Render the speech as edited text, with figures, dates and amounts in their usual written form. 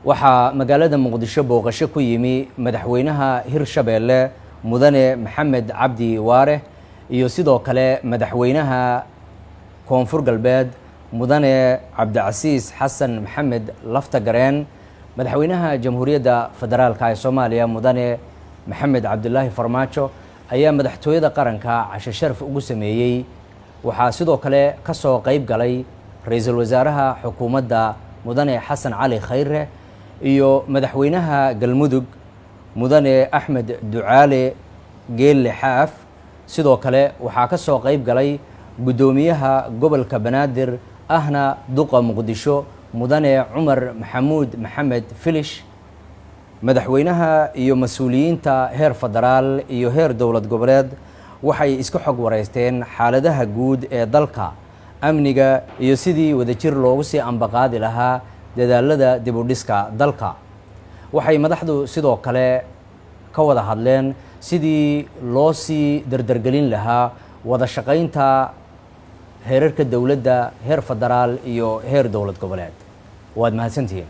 Waxaa magaalada Muqdisho booqasho ku yimi madaxweynaha Hirshabeelle, Mudane Maxamed Cabdi Waare, iyo sidoo kale madaxweynaha Koonfur Galbeed, Mudane Cabdicasiis Xasan Maxamed Laftagareen. Madaxweynaha Jamhuuriyadda Federaalka ee Soomaaliya, Mudane Maxamed Cabdilaahi Farmaajo, ayaa Madaxtooyada Qaranka casho sharaf ugu sameeyey. Waxaa sidoo kale ka soo qeyb galay ra-iisul wasaaraha xukuumadda, Mudane Xasan Cali Khayre, iyo madaxweynaha Galmudug, Mudane Axmed Ducaale Geelle Xaaf. Sidoo kale waxaa ka soo qeyb galay guddoomiyaha gobolka Banaadir ahna duqa Muqdisho, Mudane Cumar Maxamuud Maxamed Filish. Madaxweynaha iyo mas-uuliyiinta heer federaal iyo heer dowlad goboleed waxay iska xog wareysteen xaaladaha guud ee dalka, amniga iyo sidii wadajir loogu sii ambaqaadi lahaa dadaalada dib u dhiska dalka. Waxay madaxdu sidoo kale ka wada hadleen sidii loo sii dardargelin lahaa wada shaqaynta heerarka dowladda, heer federaal iyo heer dowlad goboleed. Waad mahadsantihiin.